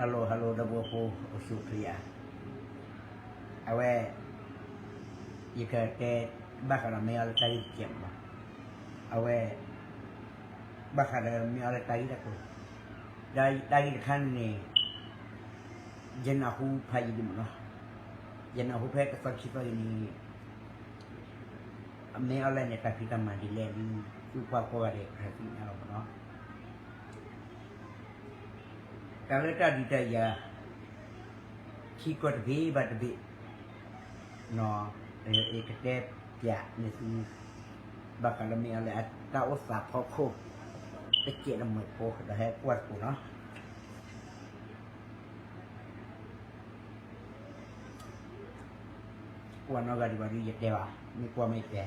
Hello hello ဒီပုၢ်ဝဲၢ်ဖိ အိၣ်ဆူၣ်အိၣ်ချ့ဧါ. အဝဲ ယကတဲ ဘၣ်ဃးဒီးမ့ၢ်အီၤလၢတၢ်ဂ့ၢ်တကဲးမးလီၤ. အဝဲ ဘၣ်ဃးဒီးမ့ၢ်အီၤလၢတၢ်ဂ့ၢ်တၢ်ကျိၤ, ဒီးတၢ်ဂ့ၢ်တခါန့ၣ်န့ၣ် ယနၢ်ဟူဖးယံာ်ဒံးမးလီၤ. ယနၢ်ဟူဖဲတသီခံသီအံၤန့ၣ် မ့ၢ်အီၤလၢန့ၣ် တၢ်ဖံးတၢ်မၤဒ်လဲၣ်ဒ် သူၣ်ပှၢ်ကိးဂၤဒဲး ပဟဲသ့ၣ်ညါလီၤမးလီၤ. တၢ်လၢတၢ်ဒုးတၢ်ယၤ ထံကီၢ်တဘ့ၣ်ဘၣ်တဘ့ၣ် ယကတဲပျးန့ၢ်သု ဘၣ်ဃးလၢမ့ၢ်အီၤလၢအတၢ်အိၣ်သးဖီခိၣ် တကဲးတမှဲၤဖိဒီးဟဲကွၢ်သကိးလီၤ. ကွၢ်နီတဂၤဒံးဘၣ်ဒီးယတဲဘၣ်, မ့ၢ်ကွၢ်မ့ၢ်ယတဲ,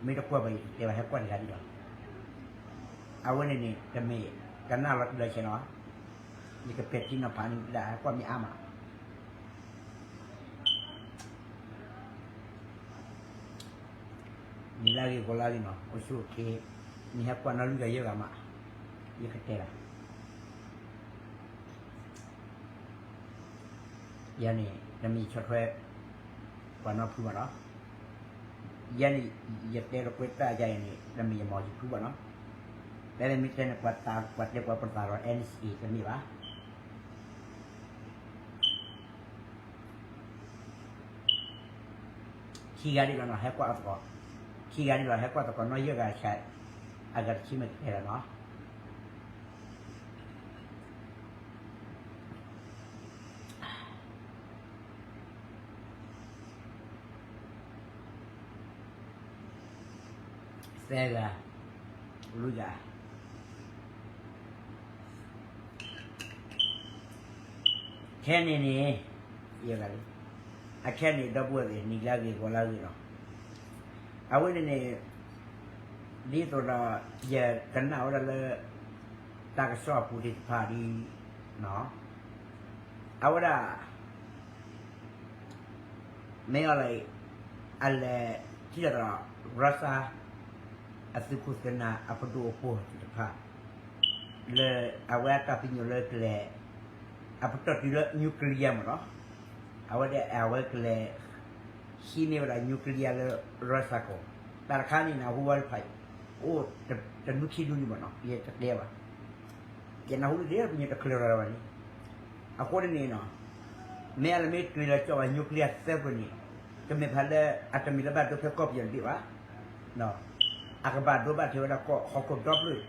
မ့ၢ်တကွၢ်ဘၣ်ယတတဲဘၣ် ဟဲကွၢ်တဂၤဒံးလီၤ. အဝဲန့ၣ်န့ၣ် တမ့ၢ်ကနၣ်လီၤတံၢ်လီၤဆဲးလီၤ. ယကပဲာ်ထံနီၤဖးန့ၢ်ဒၣ် ဟဲကွၢ်မ့ၢ်အါမး နံၤလၢဂ့ၤ ဂီၤလၢဂ့ၤနီၤ အိၣ်ဆူၣ်အိၣ်ချ့, နဟဲကွၢ်နီၣ်လွံၢ်ဂၤယဲၢ်ဂၤမး, ယကတဲလီၤ. ယၤန့ၣ် တမ့ၢ်ဆီၣ်ထွဲ ပှၤနီတဖုဘၣ်နီၤ. ယၤန့ၣ် ယတဲလီၤကွဲးတၢ်ယၤအံၤန့ၣ် တမ့ၢ်ယမၤယဖုဘၣ်နီၤ. ဖဲလၢမ့ၢ်တဲန့ၣ် ပှၤတဲပှၤပသးဒီး N C A တမ့ၢ်ဘၣ်. ခံဂၤဒ်လီၤနီၤ ဟဲကွၢ်အသကိး, ခံဂၤဒ်လီၤ ဟဲကွၢ်သကိးနီၣ်ယဲၢ်ဂၤဆဲး, အဂၤတဆံမ့ၢ်ကတဲလီၤနီၤ. သၢဂၤ, လွံၢ်ဂၤ, ခဲန့ၣ်န့ၣ်, အခဲန့ၣ် ဒီပုၢ်ဝဲၢ်သ့ၣ် နံၤလၢဂ့ၤ ဂီၤလၢဂ့ၤလီၤ. အဝဲန့ၣ်န့ၣ် ဒ်သိးဒီး ယကနၣ်ဝဲဒၣ်လၢ တၢ်ကစီၣ်အပူၤသ့ၣ်တဖၣ်ဒ် အဝဲဒၣ် မ့ၢ်အီၤလၢ အလဲၤထံၣ်လိာ်သးဒီး Russia အသုးခိၣ်သုးနၢ်အပဒိၣ်အပှိၢ်သ့ၣ်တဖၣ် လၢအဝဲအတၢ်ပညိၣ်လၢကလဲၤ အပတီၢ်တုၤလၢ nuclear မ့ၢ်နီၤ, အဝဲဒၣ်အဝဲကလဲၤ ဟံးန့ၢ်ဝဲဒၣ် nuclear လၢ Russia ကီၢ်, တၢ်တခါန့ၣ် နၢ်ဟူဝဲတဖၣ်အံၤ အိၣ်တနွံခံနွံလံမ့ၢ်နီၤ ယတတဲဘၣ် ယနၢ်ဟူဒ်ပညိၣ်တချုးလီၤဘၣ်န့ၣ်, အဃိန့ၣ်န့ၣ်နီၤ, မ့ၢ်အလဲၤမ့ၢ်တုၤလီၤကၠီၣ်ဘၣ် nuclear သၢပၢၢ်န့ၣ်, တမ့ၢ်ဖးလၢ အတမ့ၢ်လၢဘၣ်ဒိဖဲကီၢ်ပယီၤတဘ့ၣ်ဘၣ်, အကဘၣ်ဒိဘၣ်ထံးဝဲဒၣ်ကီၢ်ဟီၣ်ခိၣ်ဒီဖျၢၣ်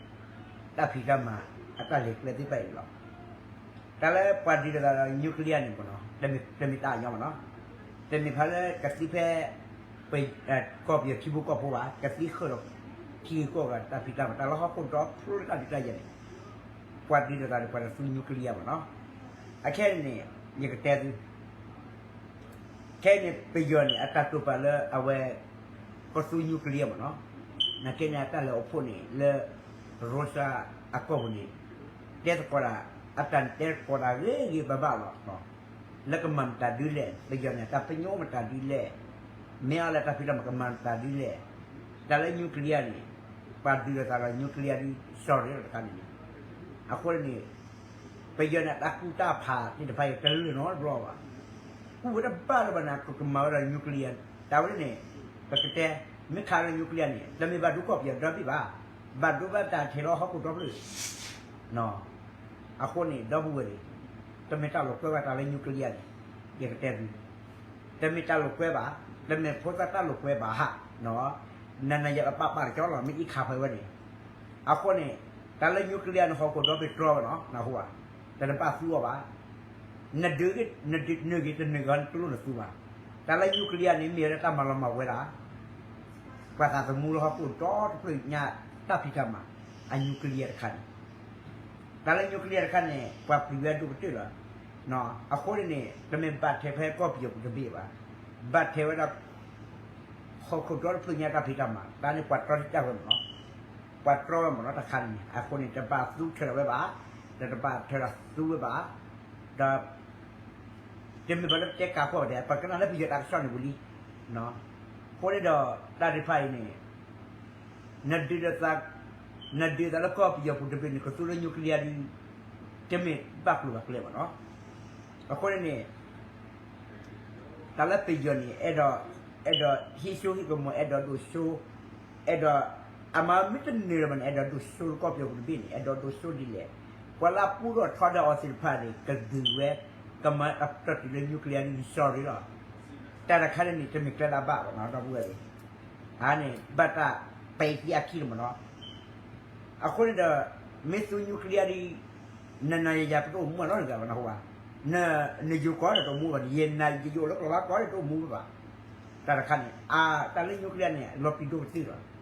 တၢ်ဖံးတၢ်မၤ အတၢ်လဲၤကျဲသ့ၣ်တဖၣ်အံၤန့ၣ်လီၤ. တၢ်လၢပှၤဒုးလိာ်သးဒီး nuclear န့ၣ်မ့ၢ်နီၤ တမ့ၢ်တၢ်အညီမ့ၢ်နီၤ, တမ့ၢ်ဖးလၢကသံဖဲ ကီၢ်ပယီၤထံဖိကီၢ်ဖိဘၣ်, ကသံဃၢၤဒီး ထံဂ့ၢ်ကီၢ်ဂၤတၢ်ဖံးတၢ်မၤ တၢ်လၢဟီၣ်ခိၣ်ဒီဖျၢၣ်တၢ်ဒုးတၢ်ယၤန့ၣ်, ပှၤဒုးလိာ်သးဒီးပှၤတသူ nuclear မ့ၢ်နီၤ. အခဲအံၤန့ၣ် ယကတဲသု ခဲအံၤန့ၣ် ပယီၤန့ၣ် အတၢ်တိာ်ပာ်လၢအဝဲ ကသူ nuclear မ့ၢ်နီၤ, နာ်က့န့ၣ် အတၢ်လဲၤအိၣ်ဖှိၣ်န့ၣ် လၢ Russia အကီၢ်ပူၤန့ၣ် တဲသကိးတၢ်, အတၢ်တဲသကိးတၢ်ဂ့ၤဂ့ၤဘၣ်ဘၣ်လီၤ. လၢကမၤမတၤဒ်လဲၣ်, ပယီၤန့ၣ် တၢ်ပညိၣ်မတၤဒ်လဲၣ်, မ့ၢ်အီၤလၢတၢ်ဖံးတၢ်မၤကမၤမတၤဒ်လဲၣ်, တၢ်လၢ nuclear န့ၣ် ပှၤဒုးလိာ်သးဒီး nuclear ဒ် sorry လီၤတခါန့ၣ်န့ၣ်, အဃိန့ၣ် ပယီၤန့ၣ် တၢ်ကူၣ်တၢ်ဖးသ့ၣ်တဖၣ်အံၤ တလၢာ်နီတဘျီဘၣ်. ကူၣ်ဝဲတဘၣ်လၢၤဘၣ်န့ၣ် ကမၤဝဲဒၣ် nuclear တၢ်ဝဲန့ၣ်န့ၣ် ပကတဲ မ့ၢ်ခးလၢ nuclear န့ၣ် တမ့ၢ်ဘၣ်ဒိကီၢ်ပယီၤဒီဘ့ၣ်ဘၣ်, ဘၣ်ဒိဘၣ်တၢ်ထဲလၢဟီၣ်ခိၣ်ဒီဖျၢၣ် အဃိန့ၣ် ဒီပုၢ်ဝဲၢ်သ့ၣ်, တမ့ၢ်တၢ်လိာ်ကွဲဘၣ်တၢ်လၢ nuclear န့ၣ်, ယကတဲသု, တမ့ၢ်တၢ်လိာ်ကွဲဘၣ်, တမ့ၢ်ဖိသၣ်တၢ်လိာ်ကွဲဘၣ်ဟး, နနယပာ်ပာ်ကၠီလီၤ မ့ၢ်အံးခးဖဲဝဲန့ၣ်, အဃိန့ၣ် တၢ်လၢ nuclear န့ၣ် ဟီၣ်ခိၣ်ဒီဖျၢၣ်တြီဘၣ်နီၤ နၢ်ဟူဧါ, တနဘၣ်သူအီၤဘၣ် နဒုးဂ့ၤ နဒုးနုာ်ဂ့ၤ တနုာ်ဂ့ၤ နတလိၣ်နသူဘၣ်. တၢ်လၢ nuclear န့ၣ် မ့ၢ်ဝဲဒၣ်တၢ်မၤလီၤမၢ်ဝဲဒၣ် ပှၤသးသမူလၢဟီၣ်ခိၣ်ဒီတဖျၢၣ်ညါ တၢ်ဖံးတၢ်မၤ အ nuclear တခါန့ၣ်, တၢ်လၢ nuclear တခါန့ၣ် ပှၤပျံၤဝဲဒိၣ်ကတၢၢ်လီၤ. အဃိန့ၣ်န့ၣ် တမ့ၢ်ဘၣ်ထဲဖဲကီၢ်ပယီၤပူၤတဘ့ၣ်ဘၣ်, ဘၣ်ထဲဝဲဒၣ် ဟီၣ်ခိၣ်ဒီတဖျၢၣ်ညါတၢ်ဖံးတၢ်မၤ တၢ်န့ၣ်ပှၤတြီတံာ်တာ်ဝဲမ့ၢ်နီၤ, ပှၤတြီဝဲမ့ၢ်နီၤ တခါန့ၣ် အဃိန့ၣ် တဘၣ်သူထၢၣ်လီၤဝဲဘၣ်, ဒီးတဘၣ်ထၢၣ်လီၤသူဝဲဘၣ်, ဒီး တမ့ၢ်ဘၣ်လၢပတဲကးဖီၣ်ဝဲဒၣ် ပကနၣ်လၢပယီၤတၢ်ကစီၣ်န့ၣ်ဝံၤလံ, အဃိန့ၣ်ဒီး တၢ်သ့ၣ်တဖၣ်အံၤန့ၣ် နဒုးသး, နဒုးသးလၢကီၢ်ပယီၤပူၤတဘ့ၣ်န့ၣ် ကသူလၢ nuclear ဒုး, တမ့ၢ်ဘၣ်ကျိၤဘၣ်ကျဲဘၣ်နီၤ. အဃိန့ၣ်န့ၣ် တၢ်လၢပယီၤန့ၣ် အဲၣ်ဒိး အဲၣ်ဒိးဟံးစိဟံးကမီၤ အဲၣ်ဒိးဒိၣ်စိ အဲၣ်ဒိး အမၤမ့ၢ်တန့ၢ်လၢၤဘၣ်န့ၣ် အဲၣ်ဒိးဒိၣ်စိလၢကီၢ်ပယီၤပူၤတဘ့ၣ်န့ၣ် အဲၣ်ဒိးဒိၣ်စိဒ်လဲၣ်. ပှၤလၢအပူထီၣ်ထီဒါအီၤသ့ၣ်တဖၣ်န့ၣ် ကဒုးဝဲ ကမၤအပတီၢ်တုၤလၢ nuclear ဒ်န့ၣ် sorry လီၤ. တၢ်တခါန့ၣ်န့ၣ် တမ့ၢ်ကျဲလၢအဘၣ်ဘၣ်နီၤ ဒီပုၢ်ဝဲၢ်သ့ၣ်, အန့ၣ် ဘၣ်တၢ်ပဲာ်သံအခံန့ၣ်မ့ၢ်နီၤ. အဃိန့ၣ်ဒီး မ့ၢ်သူ nuclear ဒ် နနၤယၤယၤပတအိၣ်မူဘၣ်နီတဂၤဘၣ်နဟူဘၣ်, နယိၤကီၢ်ဒီးတအိၣ်မူဘၣ်, ယနၤယအိၣ်လၢကီၢ်လီၤကီၢ်ဒီးတအိၣ်မူဘၣ်. တၢ်တခါန့ၣ် အတၢ်လၢ nuclear န့ၣ် လီၤပျံၤဒိၣ်ကတၢၢ်လီၤ.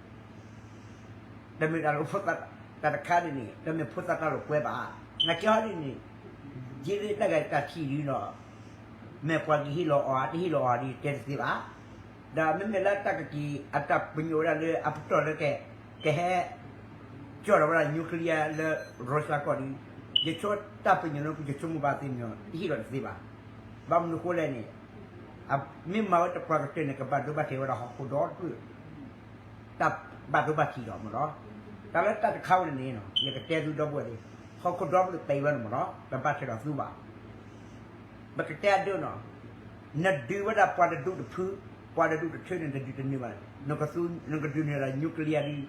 တမ့ၢ်တၢ်လၢ တၢ်တခါန့ၣ်န့ၣ် တမ့ၢ်ဖိသၣ်တၢ်လိာ်ကွဲဘၣ်. နကဲဟီဒ်န့ၣ် ယ့လၢတၢ်ဂၤတၢ်ထံၣ်ဒ်နီၤ, မ့ၢ်ပှၤကဟ့ၣ်လီၤအီၤဧါ တဟ့ၣ်လီၤအီၤဧါဒ်တဲတသ့ဘၣ်. ဒီးမ့မ့ၢ်လၢတၢ်ကက့ၤအတၢ်ပညိၣ်ဝဲဒၣ်လၢအပတီၢ်လၢက ကဟဲ ကၠီၣ်ထီၣ်ဝဲဒၣ် nuclear လၢ Russia ကီၢ်ဒီး ယဆိတၢ်ပညိၣ်လၢယဆိကမိၣ်ဘၣ်သ့ၣ်မ့ၢ် တဟ့ၣ်လီၤတသ့ဘၣ်. ဘၣ်မနုၤဃိလဲၣ်န့ၣ် မ့ၢ်မၤဝဲတပှၤကတၢၢ်န့ၣ် ကဘၣ်ဒိဘၣ်ထံးဝဲဒၣ်ဟီၣ်ခိၣ်ဒီတဖျၢၣ် တၢ်ဘၣ်ဒိဘၣ်ထံးဒီးမ့ၢ်နီၤ. တၢ်လၢတၢ်တခါဝဲန့ၣ်န့ၣ် ယကတဲသုဒီပုၢ်ဝဲၢ်သ့ၣ်, ဟီၣ်ခိၣ်ဒီဖျၢၣ်ပံးဝဲန့ၣ်မ့ၢ်နီၤ တဘၣ်ထွဲဒီးသုဘၣ်. ပကတဲအဒိနီၤ, နဒုးဝဲဒၣ်ပှၤတဒူၣ်တဖု, ပှၤတဒူၣ်တထၢန့ၣ် နဒုးတန့ၢ်ဘၣ်, နကဒုးန့ၢ်ဒၣ် nuclear ဒ်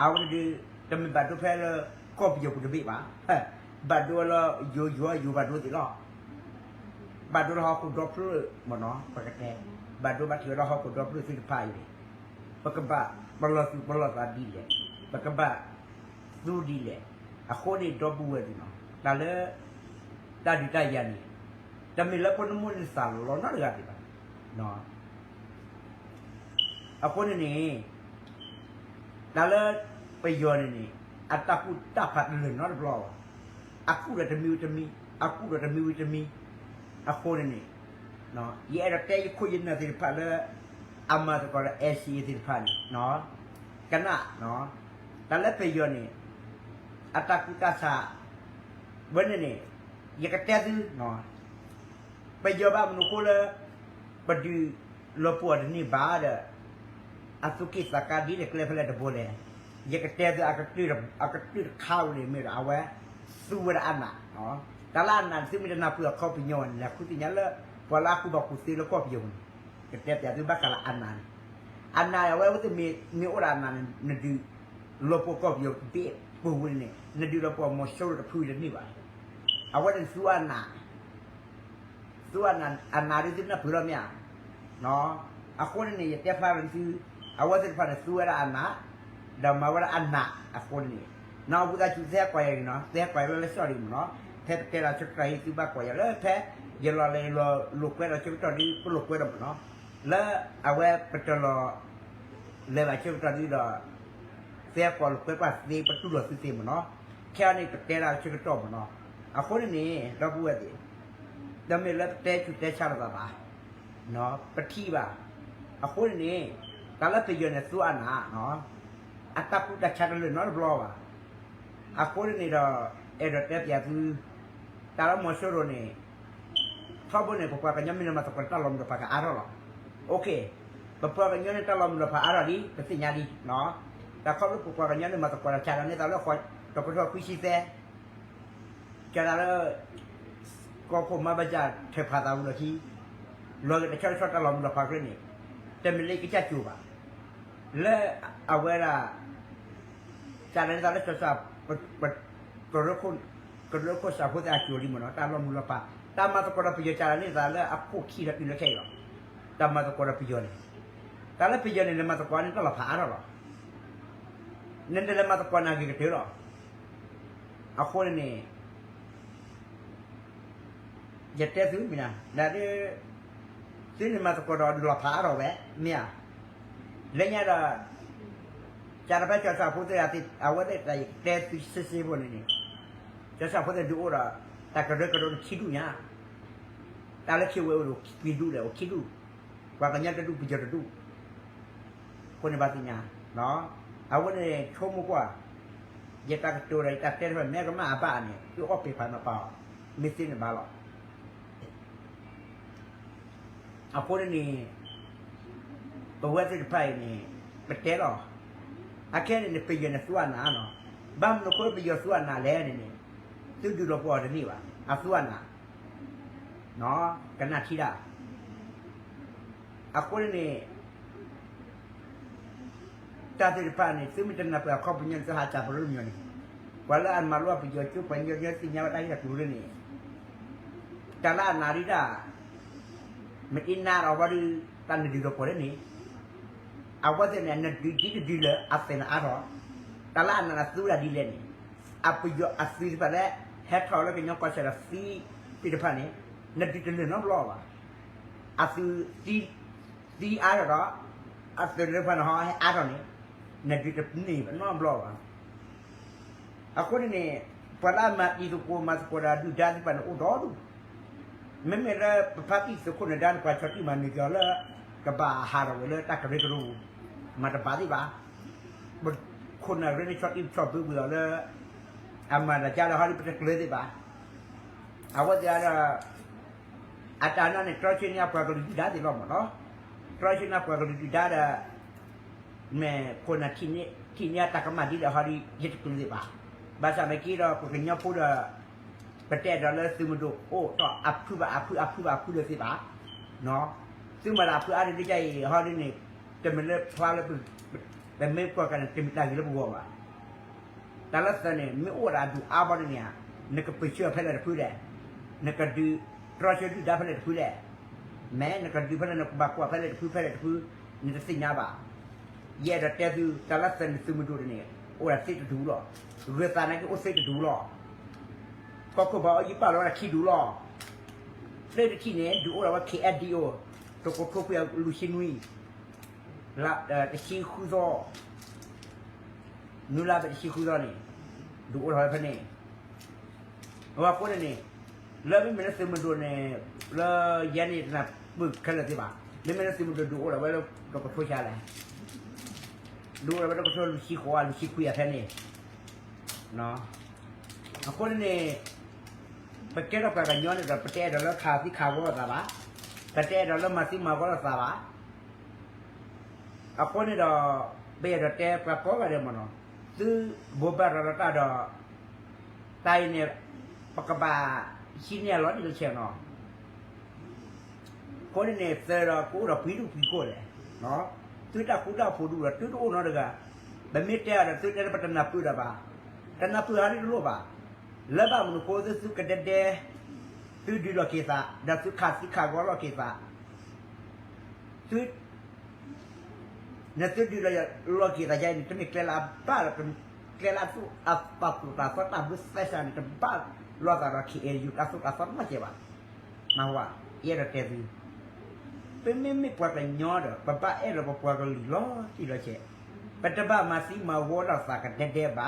အဝဲန့ၣ်ဒုး တမ့ၢ်ဘၣ်ဒိဖဲလၢ ကီၢ်ပယီၤပူၤတဘ့ၣ်ဘၣ်, ဘၣ်ဒိလၢယိၤယိၤယိၤဘၣ်ဒိသ့ၣ်လီၤ. ဘၣ်ဒိလၢဟီၣ်ခိၣ်ဒီဖျၢၣ်မ့ၢ်နီၤ ပကတဲ, ဘၣ်ဒိဘၣ်ထံးဝဲဒၣ်ဟီၣ်ခိၣ်ဒီဖျၢၣ်သ့ၣ်တဖၣ်အံၤန့ၣ်, ပကဘၣ်ပလီၢ်သူၣ်ပလီၢ်သးဒ်လဲၣ်, ပကဘၣ်သူဒ်လဲၣ်. အဃိန့ၣ်ဒီပုၢ်ဝဲၢ်သ့ၣ်နီၤ တၢ်လၢ တၢ်ဒုးတၢ်ယၤန့ၣ် တမ့ၢ်လၢပနမိၢ်နသးလီၤနီတဂၤဒံးဘၣ်. အဃိန့ၣ်န့ၣ် တၢ်လၢပယီၤန့ၣ်န့ၣ် အတၢ်ကူၣ်တၢ်ဖးတလၢာ်နီတဘျီဘၣ်, အကူၣ်ဒီးတမံၤဝံၤတမံၤ, အကူၣ်ဒီးတမံၤဝံၤတမံၤ. အဃိန့ၣ်န့ၣ် ယအဲၣ်ဒိးတဲယခိၣ်ယနၢ်သ့ၣ်တဖၣ်လၢ အမၤသကိးဒီး NCA သ့ၣ်တဖၣ်န့ၣ် ကနၣ်, တၢ်လၢပယီၤန့ၣ် အတၢ်ကူၣ်တၢ်ဆး ဝဲန့ၣ်န့ၣ် ယကတဲသု ပယီၤဘၣ်မနုၤဃိလၢ ပဒုးလီၤပှီၢ်တန့ၢ်ဘၣ်ဒီး အသူၣ်က့ၣ်သးကါဒ်လဲၣ်ကျဲဖဲလဲၣ်တဘိလဲၣ်. ယကတဲသု အကတၢၢ်တခါဝဲန့ၣ်မ့ၢ်ဒီး အဝဲ သူဝဲဒၣ်အနး, တၢ်လၢအနးန့ၣ် သုမ့ၢ်တနၢ်ပၢၢ်အခီပညီန့ၣ် လဲၤဃုသ့ၣ်ညါလၢ ပှၤလၢအကူၣ်ဘၣ်ကူၣ်သ့လၢကီၢ်ပယီၤပူၤန့ၣ် ကတဲပျးသုဘၣ်ဃးလၢအနးန့ၣ်, အနးအဝဲ အဝဲသ့ၣ်မ့ၢ်အိၣ်ဒီးအနးန့ၣ် နဒုးလီၤပှီၢ်ကီၢ်ပယီၤတဘ့ၣ်ပူၤန့ၣ် နဒုးလီၤပှီၢ်မီၤစိရိၤတဖုတန့ၢ်ဘၣ်. အဝဲန့ၣ်သူအနး သူအနးအနးဒ်သုနၢ်ပၢၢ်လီၤမ့ၢ်ဧါ. အဃိန့ၣ်န့ၣ် ယတဲဖျါန့ၣ်သု, အဝဲသ့ၣ်တဖၣ်န့ၣ် သူဝဲဒၣ်အနး, ဒီးမၤဝဲဒၣ်အနးအဃိန့ၣ်, နီၢ်အပူၤသးစူၤ သ့ဟဲကွၢ်ယၤဂ့ၤနီၤ, သ့ဟဲကွၢ်ယၤလၢလၢစ့ၢ်ကီးမ့ၢ်နီၤ, ဖဲပတဲလီၤဆၢကတီၢ်အံၤ သုဘၣ်ကွၢ်ယၤလၢဖဲ ယလီၤလဲၤလီၤလိာ်ကွဲဒီးဆၢကတီၢ်ဒ်ပလိာ်ကွဲဒီးမ့ၢ်နီၤ, လၢအဝဲပတလီၤ လဲၤဘၣ်ဆၢကတီၢ်ဒ်ဒီး သ့ဟဲကွၢ်လိာ်ကွဲကွၢ်သ့ ပတူၢ်လိာ်သုသ့မ့ၢ်နီၤ, ခဲအံၤန့ၣ် ပတဲဒၣ်ဆၢကတီၢ်မ့ၢ်နီၤ, အဃိန့ၣ်န့ၣ် ဒီပုၢ်ဝဲၢ်သ့ၣ်, တမ့ၢ်လၢပတဲဆူးတဲဆါလိာ်သးဘၣ်, ပထံၣ်ဘၣ်, အဃိန့ၣ်န့ၣ် တၢ်လၢပယီၤန့ၣ်သူအနး, အတၢ်ကူၣ်တၢ်ဆါတလၢာ်နီတဘျီဘၣ်, အဃိန့ၣ်န့ၣ်ဒီး အဲၣ်ဒိးတဲပျးသု, တၢ်လၢမီၤစိရိၤန့ၣ် ထီဘိန့ၣ် ပပှၤကညီမ့ၢ်လၢမၤသကိးတၢ်လီၤမုၢ်လီၤဖးကအါထီၣ်လီၤ. ပပှၤကညီန့ၣ်တၢ်လီၤမုၢ်လီၤဖးအါထီၣ်လံ ပသ့ၣ်ညါလံ, တၢ်ခီဖျိပပှၤကညီန့ၣ်မၤသကိးတၢ်ဆါဒီးန့ၢ်သးလၢ တကထိခွံဆံသၢ ကဲဒၣ်လၢ ကီၢ်ခိၣ်မၤဘၣ်စၢ်ထၢၣ်ဖးသးဝံၤလီၢ်ခံ, လီၤဂာ်တဆီတဆီတၢ်လီၤမုၢ်လီၤဖးခဲန့ၣ်, တမ့ၢ်လၢကစၢ်ကၠိၤဘၣ်, လၢအဝဲဒၣ် ကဲဒၣ်န့ၢ်သးလၢစီၤစီၤ ကရၢခိၣ်စၢ်ဖိသ့ၣ်အကၠိၤလံမ့ၢ်နီၤ, တၢ်လီၤမုၢ်လီၤဖး, တၢ်မၤသကိးဒီးပယီၤကဲဒၣ်န့ၢ်သးလၢအခိၣ်ခံဒီးတုၤလၢခဲအံၤလီၤ. တၢ်မၤသကိးဒီးပယီၤန့ၣ်, တၢ်လၢပယီၤန့ၣ် လဲၤမၤသကိးန့ၣ်တၢ်လီၤဖးအါထီၣ်လီၤ. နတလဲၤမၤသကိးန့ၣ်အဂ့ၤကတၢၢ်လီၤ. အဃိန့ၣ်န့ၣ် ယတဲသုမ့ၢ်ဧါ, ဒ် သုန့ၣ်မၤသကိးဒီးဒုးလီၤဖးအါထီၣ်ဝဲ, မ့ၢ်ဧါ, လၢညါဒီး ကဲဒၣ်ဖဲစီၤစီၤဖိသ့ၣ် အဝဲသ့ၣ်တၢ်ယတဲသုစ့စ့ဖိန့ၣ်န့ၣ်, စီၤစီၤဖိသ့ၣ်ဒုးအိၣ်ဒီး တၢ်ကရၢကရိန့ၣ်ခံဒူၣ်ညါ, တၢ်လၢခံဝဲအိၣ်ဒီးခံဒူၣ်လဲၣ် အိၣ်ခံဒူၣ်, ပှၤကညီတဒူၣ် ပယီၤတဒူၣ် အဃိန့ၣ်ဘၣ်သ့ၣ်ညါ, အဝဲန့ၣ်ဆိကမိၣ်ကွၢ်, ယတၢ်ကတိၤဒီးယတၢ်တဲတဖၣ် မ့ၢ်ကမၣ်အဘၣ်န့ၣ် သုအီၣ်ပ့ၤဖးနပာ်အီၤ, မ့ၢ်သ့န့ၣ်ဘၣ်လီၤ. အဃိန့ၣ်န့ၣ် ပဝဲသ့ၣ်တဖၣ်အံၤန့ၣ် ပတဲလီၤ, အခဲန့ၣ်န့ၣ် ပယီၤန့ၣ်သူအနးနီၤ, ဘၣ်မနုၤအဃိပယီၤသူအနးလဲၣ်န့ၣ်န့ၣ်, သုဒုးလီၤပှီၢ်အီၤတန့ၢ်ဘၣ်, အသူအနၢ်, ကနၣ်ထံဒၣ်. အဃိန့ၣ်န့ၣ် တၢ်သ့ၣ်တဖၣ်န့ၣ် သုမ့ၢ်တနၢ်ပၢၢ်အခီပညီန့ၣ် သုဟးစၢ်ပရၢမညီန့ၣ်, ပှၤလၢအမၤလိပယီၤကၠိ ပှၤညီညီသ့ၣ်ညါဝဲတၢ်ဂ့ၢ်တၢ်ကျိၤလၢန့ၣ်, တၢ်လၢအနၢ်ဒံးဒၣ် မ့ၢ်တနၢ်ဒီးဝဲဒီး တၢ်နဒုးလီၤပှီၢ်လၢန့ၣ်, အဝဲသ့ၣ်န့ၣ် နဒုးဒ်နဒုးလၢအသဲၣ်နအါထီၣ်, တၢ်လၢအနၢ်နသူဒၣ်ဒ်လဲၣ်န့ၣ်, အပယီၤအသုးတဖၣ်လၢ ဟဲထီၣ်လၢကညီကီၢ်စဲၣ်ဒီးသံသ့ၣ်တဖၣ်န့ၣ်, နဒုးတလၢာ်နီတဘျီဘၣ်. အသုးသံ သံအါထီၣ်ဒီး အသုးသ့ၣ်တဖၣ်န့ၣ်ဟဲအါထီၣ်န့ၣ်, နဒုးတန့ၢ်နီတဘျီဘၣ်. အဃိန့ၣ်န့ၣ် ပှၤလၢအမၤတံၤသကိးမၤသကိးဒီးဒုၣ်ဒါသ့ၣ်တဖၣ်န့ၣ်အိၣ်ဒီဒူၣ်, မ့မ့ၢ်လၢပဖါတံၢ်သုးခိၣ်နဒါန့ၣ် ပှၤဆီၣ်တံၢ်မၤနၢၤက့ၤအီၤလၢ ကဘၣ်ဟးထီၣ်ဝဲလၢတၢ်ကရၢကရိပူၤ, မၤတဘၣ်သ့ၣ်ဘၣ်. ပခိၣ်နၢ်ရ့န့ၣ်ဆီၣ်တံၢ်ဆီၣ်ဘၢကွံာ်အီၤလၢ အမၤတၢ်ကါလၢဟီဒ်ပတကျၢၤသ့ၣ်ဘၣ်. အဝဲသ့ၣ်ဒီး အတၢ်နာ်န့ၣ် တြီဆၢန့ၢ်အပှၤကလုာ်ဒုၣ်ဒါသ့ၣ်လီၤမ့ၢ်နီၤ, တြီဆၢန့ၢ်အပှၤကလုာ်ဒုၣ်ဒါဒီး မ့ၢ်ခိၣ်နၢ်ထံၣ်န့ၢ်အတၢ်ကမၣ်ဒ်လဲၣ်ဟီဒ် ယတကျၢၤသ့ၣ်ဘၣ်. ဘၣ်ဆၣ်နာ်က့ဒီး ပကညီဖိဒီး ပတဲဒီးလၢသုးမုၢ်ဒိၣ်အိၣ်ထီၣ်အဖုဘၣ်အဖု အဖုဘၣ်အဖုလၢသ့ၣ်ဘၣ်. သုမၤလၢအဖုအါဒ်လၢယအံၤဟီဒ်န့ၣ် တမ့ၢ်လၢဖျါလၢ ပမ့ၢ်ကွၢ်ကန့ၣ် တမ့ၢ်တၢ်ဂ့ၤလၢပဂီၢ်ဘၣ်. တၢ်လၢသၢန့ၣ် မ့ၢ်အိၣ်ဝဲဒၣ်အဒူၣ်အါဘီန့ၣ်န့ၣ်, နကပၢၢ်ဆၢဖဲလဲၣ်တဖုလဲၣ်, နကဒုးတြီဆၢဒုၣ်ဒါဖဲလဲၣ်တဖုလဲၣ်, မ့ၢ်နကဒုးဖဲလဲၣ် နကဘၣ်ကွၢ်ဖဲလဲၣ်တဖု ဖဲလဲၣ်တဖု, နတသ့ၣ်ညါဘၣ်. ယအဲၣ်ဒိးတဲသု တၢ်လၢသၢန့ၣ် သုးမုၢ်ဒိၣ်န့ၣ် အိၣ်ဒၣ်သ့တဒူၣ်လီၤ. ဂၢၤသးနာ်က့အိၣ်သ့တဒူၣ်လီၤ. ကီၢ်ခိၣ်ဘၣ်အီယပာ်လီၤဝဲဒၣ်ခံဒူၣ်လီၤ. သ့တထံၣ်န့ၣ် ဒုးအိၣ်ဒၣ်ဝဲ ခ့အဲဒံၣ်အိၣ်, တကထိခွံကယၤလွံၢ်ဆံနွံ, တဆံဃုသီ, နွံလါဘဲတဆံဃုသီန့ၣ်, ဒုးအိၣ်ထီၣ်ဝဲဖဲန့ၣ်. အဃိန့ၣ်န့ၣ်, လၢမ့မ့ၢ်လၢသုးမုၢ်ဒိၣ်န့ၣ်, လၢယဲန့ၣ်တနၢ်ပၢၢ်ခဲလၢာ်သ့ဘၣ်. မ့မ့ၢ်လၢသုးမုၢ်ဒိၣ်ဒုးအိၣ်ဒၣ်ဝဲလၢတကထိဆံလဲၣ်, ဒုးအိၣ်ဒၣ်ဝဲတကထိလွံၢ်ဆံဃိး လွံၢ်ဆံခွံအဖဲန့ၣ်. အဃိန့ၣ်န့ၣ်, ပကဲထီၣ်ပှၤကညီန့ၣ်ဒီး ပတအဲၣ်ဒိးလၢခးသံခးဂီၤလိာ်သးဘၣ်, ပတအဲၣ်ဒိးလၢမၤသံမၤဂီၤလိာ်သးဘၣ်. အဃိန့ၣ်ဒီး, ပအဲၣ်ဒိးတဲပှၤကိးဂၤဒဲးမ့ၢ်နီၤ, သုဘိးဘၣ်ရၤလီၤတၢ်ဒီး, တၢ်အံၤန့ၣ်, ပကဘၣ်ဟံးန့ၢ်အလီၢ်ဒ်လဲၣ်ဆဲးနီၤ. အဃိန့ၣ်န့ၣ် သၢဒီးကအိၣ်ဒီးပှၤဒူၣ်ပှၤကိးလဲၣ်, သုတၢ်ဃူတၢ်ဖိးဒူၣ်ဒီး သုတအိၣ်နီတဂၤ, ပမ့ၢ်တဲအီၤဒီး သုတဲလၢပတနၢ်ပၢၢ်ဒီးဘၣ်, တနၢ်ပၢၢ်ဟီဒ်တလိၣ်ဘၣ်. လၢဘၣ်မနုၤအဃိ သုသုကဒဲဒဲ သုဒုးလိာ်က့ၤသး ဒီးသုခးသံခးဂီၤလိာ်က့ၤသး, သု နသုဒုးလိာ်က့ၤသးယါအံၤန့ၣ် တမ့ၢ်ကျဲလၢအဘၣ်လီၤ, ကျဲလၢအသူၣ်အသးသူၣ်တၢ်သီတၢ်ဘျၢသဲစးန့ၣ် တဘၣ်လိာ်သးဒီး ခ့ၣ်အဲၣ်ယူၣ် တၢ်သူၣ်တၢ်သီနီတစဲးဘၣ်. မၤဝဲ, ယအဲၣ်ဒိးတဲသု, ပမ့မ့ၢ်ပှၤကညီဒီး ပဘၣ်အဲၣ်ဒိးပပှၤကလုာ်လီၤတံၢ်လီၤဆဲး, ပတဘၣ်မၤသံမၤဂီၤလိာ်သးကဒဲဒဲဘၣ်.